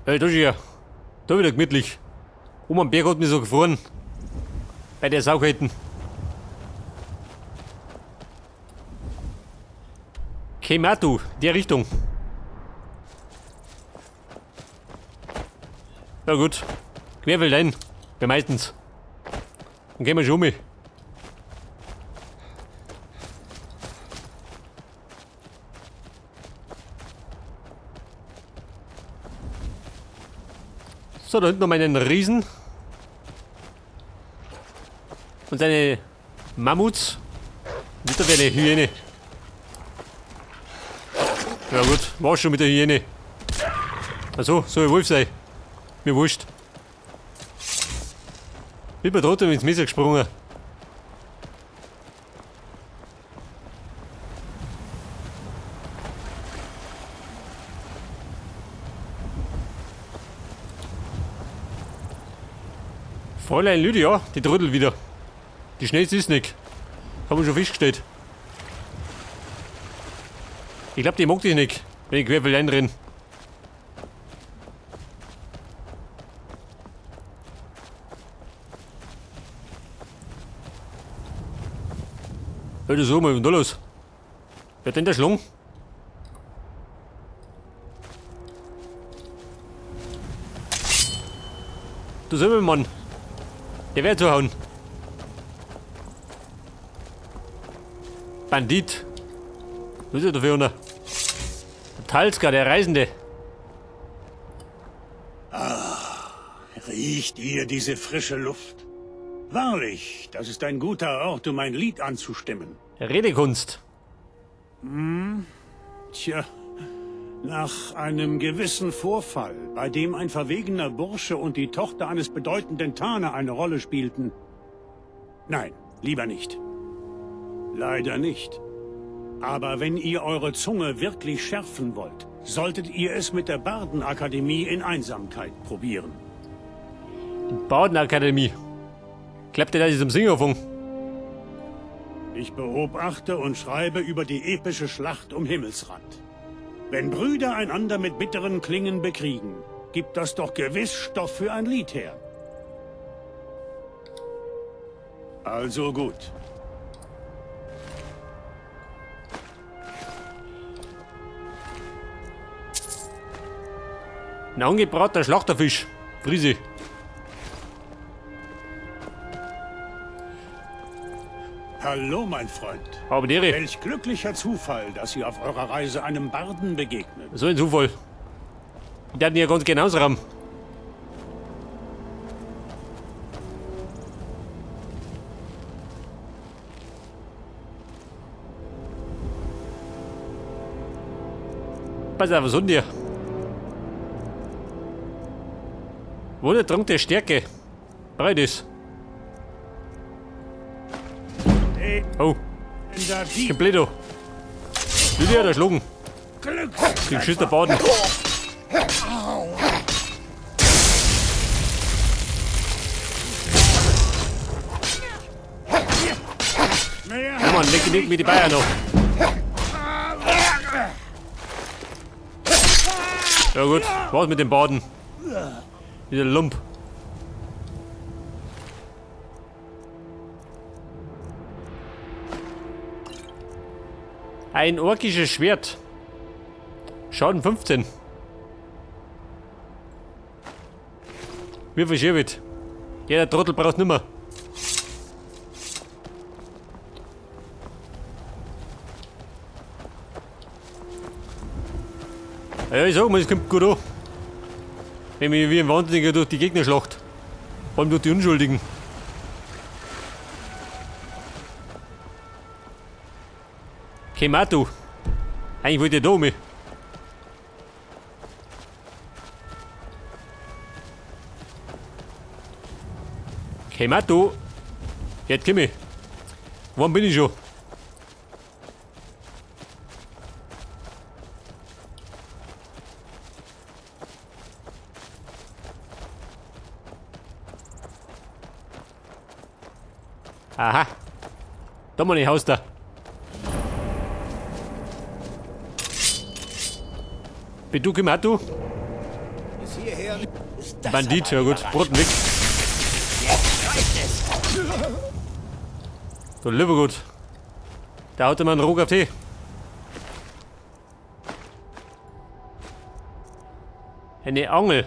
Hey, da ist ja. Da wieder gemütlich. Oben am Berg hat mich so gefroren. Bei der Saukalten. Kematu, der Richtung. Ja gut. Querfeld ein. Bei meistens. Dann gehen wir schon um. So, da hinten noch meinen Riesen. Und seine Mammuts. Und da wäre eine Hyäne. Ja gut, war schon mit der Hyäne. Also, soll ein Wolf sein. Mir wurscht. Bin mir trotzdem ins Messer gesprungen. Fräulein Lydia, die trödelt wieder. Die schnellste ist nicht. Haben wir schon festgestellt. Ich glaub, die mag dich nicht, wenn ich querfeld einrenne. Hör so, mal, was ist denn da los? Wer hat denn der Schlung? Du selber, Mann. Der wär zu hauen. Bandit. Was ist denn da für einer? Der Talska, der Reisende. Ah, riecht ihr diese frische Luft? Wahrlich, das ist ein guter Ort, um ein Lied anzustimmen. Redekunst. Hm? Tja, nach einem gewissen Vorfall, bei dem ein verwegener Bursche und die Tochter eines bedeutenden Tane eine Rolle spielten. Nein, lieber nicht. Leider nicht. Aber wenn ihr eure Zunge wirklich schärfen wollt, solltet ihr es mit der Bardenakademie in Einsamkeit probieren. Die Bardenakademie. Klappt der da zum Singen anfangen? Ich beobachte und schreibe über die epische Schlacht um Himmelsrand. Wenn Brüder einander mit bitteren Klingen bekriegen, gibt das doch gewiss Stoff für ein Lied her. Also gut. Ein angebratener Schlachterfisch. Friese. Hallo, mein Freund. Habe die Ehre. Welch glücklicher Zufall, dass ihr auf eurer Reise einem Barden begegnet. So ein Zufall. Die hatten ja ganz genau ausrahmen. Pass auf, was hat denn der? Wundertrank der Stärke. Breit ist. Oh. Kompletto. Lydia hat erschlagen. Die Geschichte Baden. Ja, Mann, leg mir die Bayern noch. Ja gut, was mit dem Baden? Dieser Lump. Ein orkisches Schwert. Schaden 15. Wie viel Schirwit? Ja, der Trottel braucht nimmer. Ja, ich sag mal, es kommt gut an. Wenn mich wie ein Wahnsinniger durch die Gegner schlacht. Vor allem durch die Unschuldigen. Kematu. Eigentlich wollte ich da mit. Kematu. Jetzt komm ich. Wann bin ich schon? Aha. Da mal ich Haus da. Beduke Matu. Bandit, ja gut. Broten weg. So, lieber gut. Da haut er mal einen Ruck auf die. Eine Angel.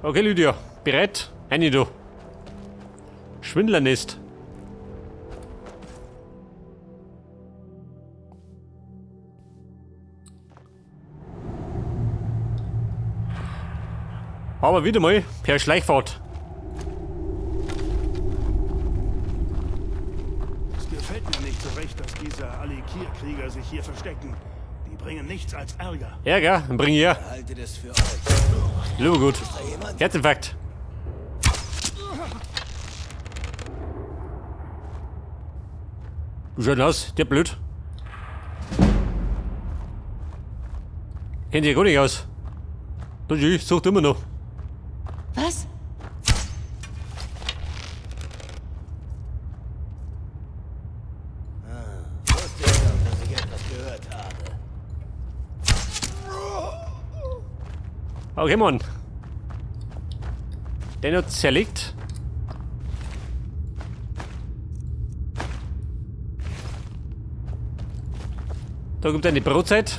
Okay, Lydia. Bereit? Eine du. Schwindlernest. Aber wieder mal per Schleichfahrt. Es gefällt mir nicht so recht, dass diese Alikir-Krieger sich hier verstecken. Die bringen nichts als Ärger. Ärger? Dann bring ich her. Haltet es für euch. Lieber gut. Herzinfarkt. Wie schaut denn aus? Der blöd. Kennt sich ja gar nicht aus. Das ist, sucht immer noch. Was? Wusste ich doch, dass ich etwas gehört habe. Okay, Mann. Den hat zerlegt. Da gibt es eine Brotzeit.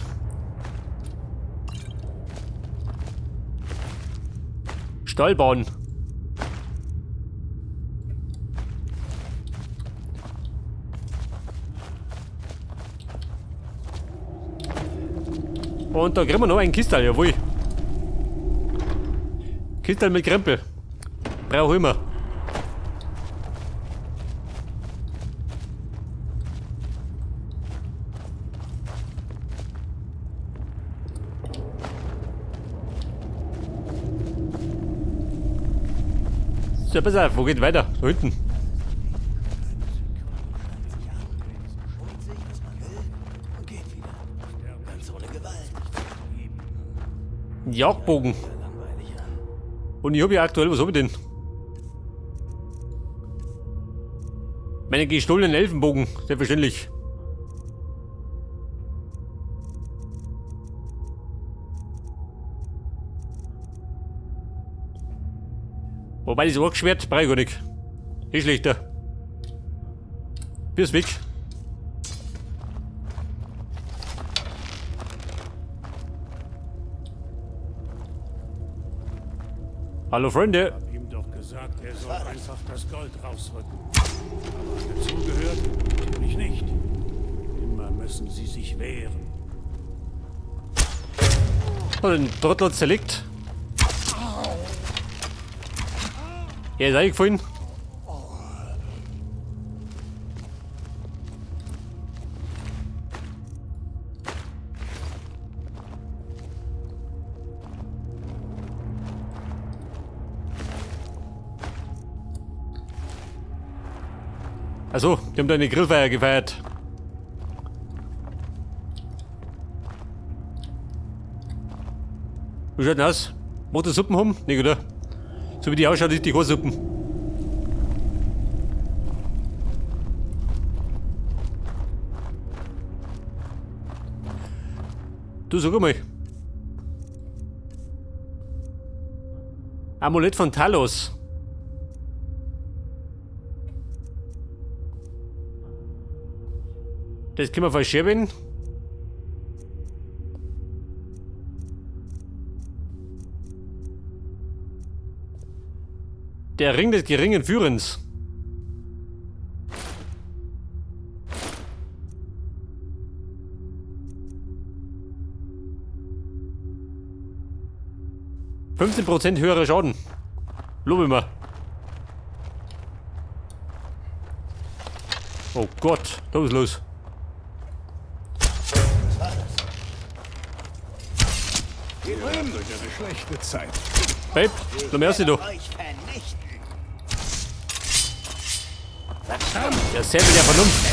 Stallbahn. Und da kriegen wir noch einen Kistal, jawohl. Kistal mit Krempel. Brauch ich immer. So, pass auf, wo geht weiter? Da hinten. Holt sich, was man will, und geht wieder. Ganz ohne Gewalt. Ein Jagdbogen. Und ich habe ja aktuell, was hab ich denn? Meine gestohlenen Elfenbogen, selbstverständlich. Wobei das Orkschwert brauche ich gar nicht. Ist schlechter. Bis weg. Hallo Freunde. Ich hab ihm doch gesagt, er soll einfach das Gold rausrücken. Aber hat er zugehört? Natürlich nicht. Immer müssen sie sich wehren. Hat den Trottel zerlegt. Er ist eingefallen. Also, die haben da eine Grillfeier gefeiert. Wie schaut denn aus? Macht die Suppen haben? Nee, oder? So wie die ausschaut, ist die keine Suppen. Du, sag einmal. Amulett von Talos. Das können wir verschieben. Der Ring des geringen Führens. %15 höherer Schaden. Lobe mal. Oh Gott, da ist los. Was war das? Ihr habt euch eine schlechte Zeit. Babe, noch mehr du. Euch vernichten. Der Säbel der Vernunft.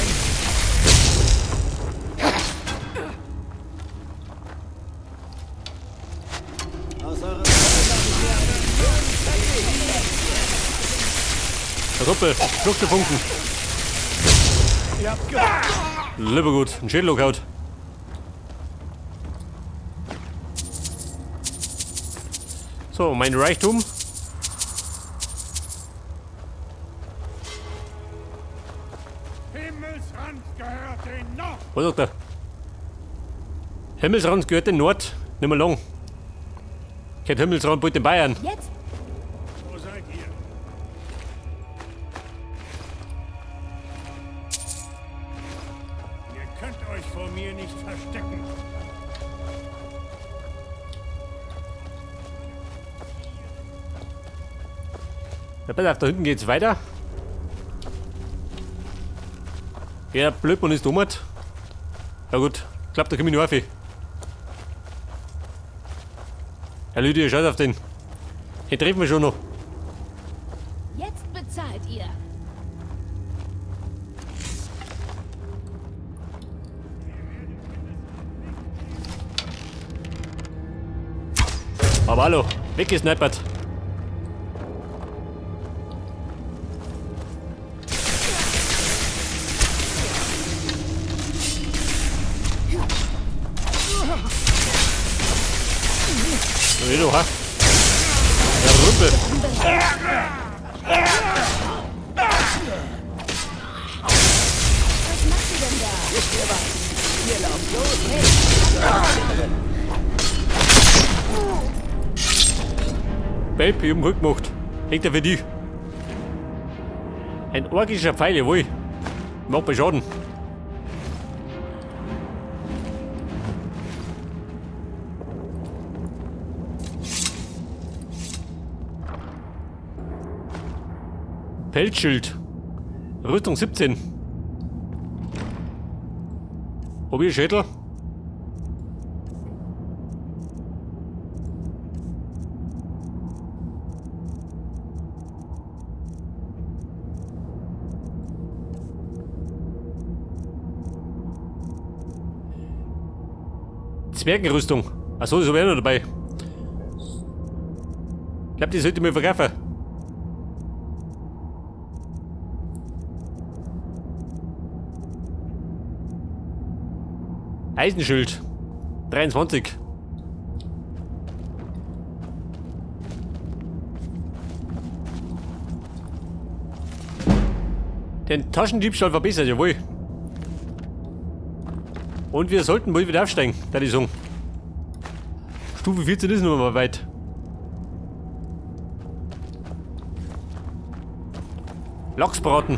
Aus eurem Der Kumpel, Fluchtgefunken. Lieber gut, ein Schädel gehauen. So, mein Reichtum. Himmelsrand gehört den Nord. Was sagt er? Himmelsrand gehört den Nord. Nicht mehr lang. Gehört Himmelsrand bald den Bayern. Jetzt? Wo seid ihr? Ihr könnt euch vor mir nicht verstecken. Ja, pass auf, da hinten geht's weiter. Ja, Blödmann ist dumm. Ja gut, ich glaub, da komm ich noch auf. Herr Lydia, schaut auf den. Den treffen wir schon noch. Jetzt bezahlt ihr. Aber hallo, weggesnipert. Nee, du, ha? Der Rüppel. Was macht ihr denn da? Wisst ihr was? Ihr lauft los. Hey! Babe, ich hab ihn gut gemacht. Hängt er für dich. Ein orkischer Pfeil, jawohl. Macht bei Schaden. Pelzschild. Rüstung 17. Probier Schädel. Zwergenrüstung. Achso, das habe ich auch noch dabei. Ich glaub, die sollte ich mir verkaufen. Eisenschild. 23. Den Taschendiebstahl verbessert, jawohl. Und wir sollten wohl wieder aufsteigen, da die sagen. Stufe 14 ist noch mal weit. Lachsbraten.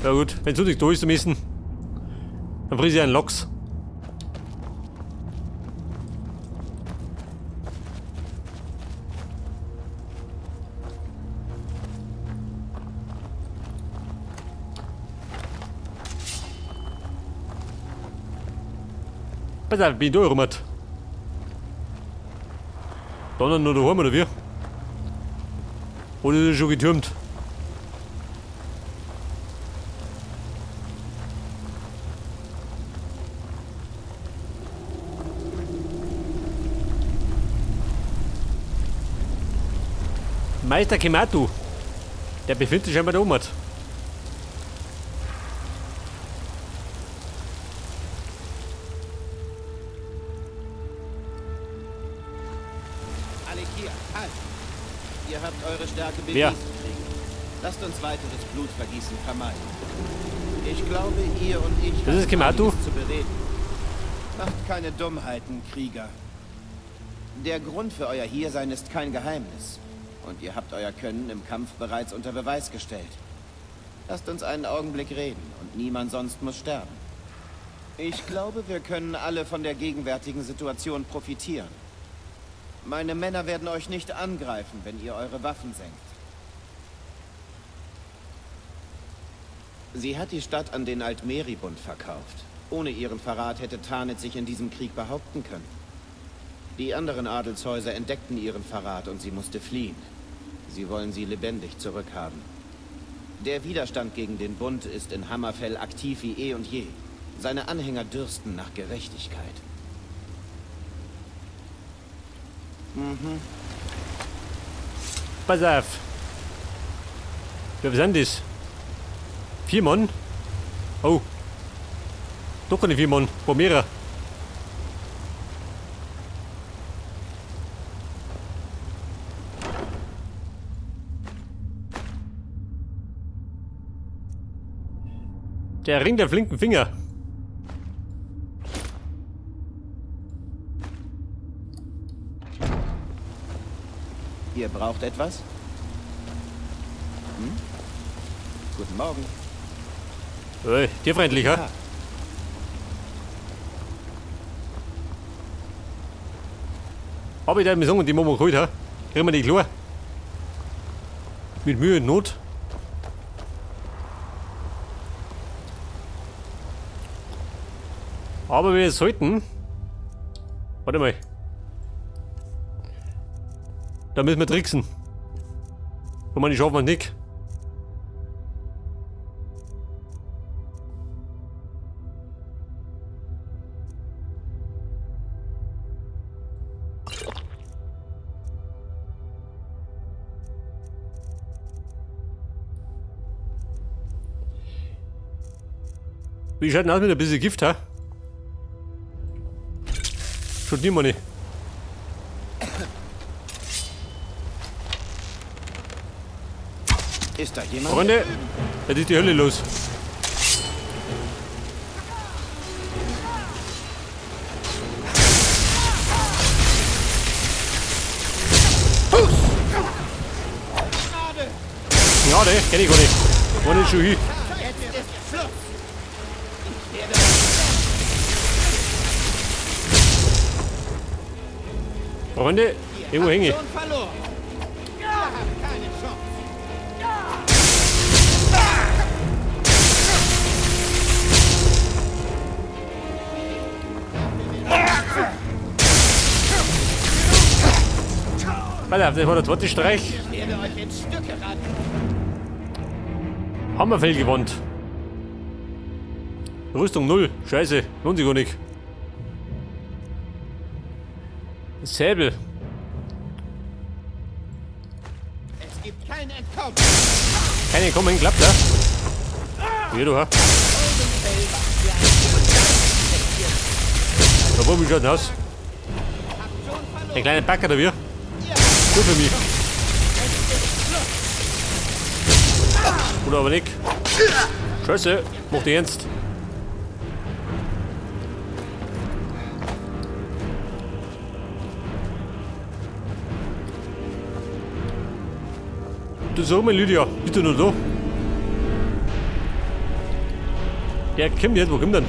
Ja gut, wenn es nicht da ist, zum Essen, dann friss ich einen Lachs. Pass auf, bin ich da rum. Dann noch daheim, oder wie? Oder ist er schon getürmt? Meister Kematu. Der befindet sich scheinbar da oben. Alikir, halt! Ihr habt eure Stärke bewiesen, Wer? Krieger. Lasst uns weiteres Blutvergießen vermeiden. Ich glaube, ihr und ich Das ist haben Kematu. einiges zu bereden. Macht keine Dummheiten, Krieger. Der Grund für euer Hiersein ist kein Geheimnis. Und ihr habt euer Können im Kampf bereits unter Beweis gestellt. Lasst uns einen Augenblick reden und niemand sonst muss sterben. Ich glaube, wir können alle von der gegenwärtigen Situation profitieren. Meine Männer werden euch nicht angreifen, wenn ihr eure Waffen senkt. Sie hat die Stadt an den Altmeri-Bund verkauft. Ohne ihren Verrat hätte Tanit sich in diesem Krieg behaupten können. Die anderen Adelshäuser entdeckten ihren Verrat und sie musste fliehen. Sie wollen sie lebendig zurückhaben. Der Widerstand gegen den Bund ist in Hammerfell aktiv wie eh und je. Seine Anhänger dürsten nach Gerechtigkeit. Pass auf. Wer sind das? 4 Mann? Oh. Doch keine 4 Mann, paar mehrere. Der Ring der flinken Finger. Ihr braucht etwas? Hm? Guten Morgen. Hey, tierfreundlich, ha? Aber ich darf mir sagen, die machen wir geholt, ha? Kriegen wir die klar. Mit Mühe und Not. Aber wir sollten... Warte mal. Da müssen wir tricksen. Ich meine, ich schaffen wir nicht. Wie schaut denn aus mit ein bisschen Gift, ha? Schon nimmer nicht. Ist da jemand? Freunde, jetzt ist die Hölle los. Ja, ne, kenn ich gar nicht. Wo nicht schon hin. Freunde, irgendwo hänge ich. Pass auf, das war der zweite Streich. Hammerfell-Gewand. Rüstung 0. Scheiße, lohnt sich gar nicht. Säbel. Es gibt kein Entkommen. Kein Entkommen, klappt, ja? Ja, du, ha? Da wo, wie schaut denn aus? Ein kleiner Backer da wir. Gut für mich. Oder aber nicht. Scheiße, mach dich ernst. Du sag mal, Lydia, bist du noch da? Der kommt jetzt, wo kommt denn?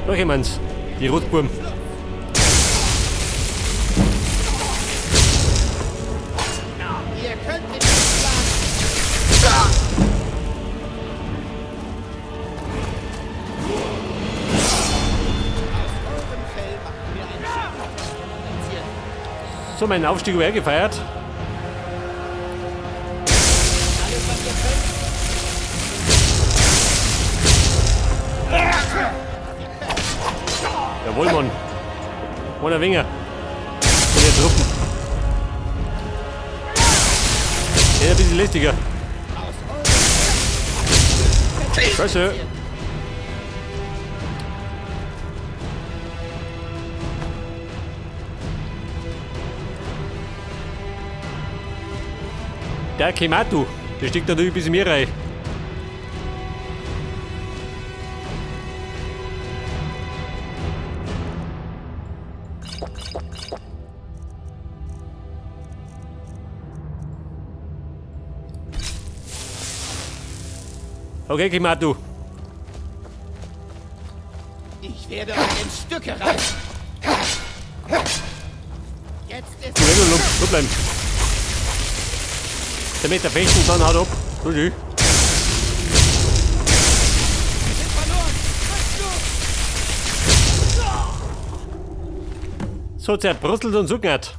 Da kommen's, die Rotbuben. Ihr könnt mich nicht schlagen. Aus eurem Fell machen wir ein Schiff. So, meinen Aufstieg über gefeiert. Alles, was ihr könnt. Jawohl, Mann. Ohne Winger. Von den Truppen. Der ist ein bisschen lästiger. Scheiße. Der Kematu, der steckt natürlich ein bisschen mehr rein. Okay, Kematu. Ich werde euch in Stücke reißen. Jetzt ist Du, du, du bleiben. Der mit der Fechten, dann haut ab. So schön. So zerbrutzelt und zuckert.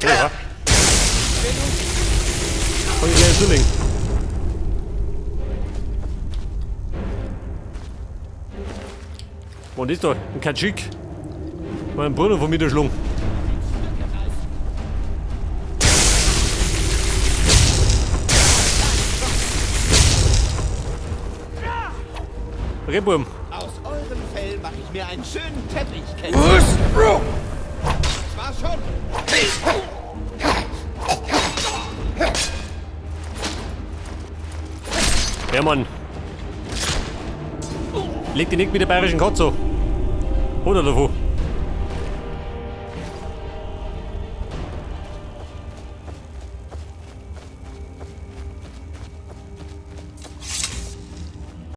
Ja. Kann ich gleich zulegen. Was ist da? Ein Katschik. Mein Bruder von mir der Schlung. Okay, Burm. Aus eurem Fell mache ich mir einen schönen Teppich, kennt ihr? Das war's schon. Ja, Mann. Leg dich nicht mit der bayerischen Katze. Oder davon.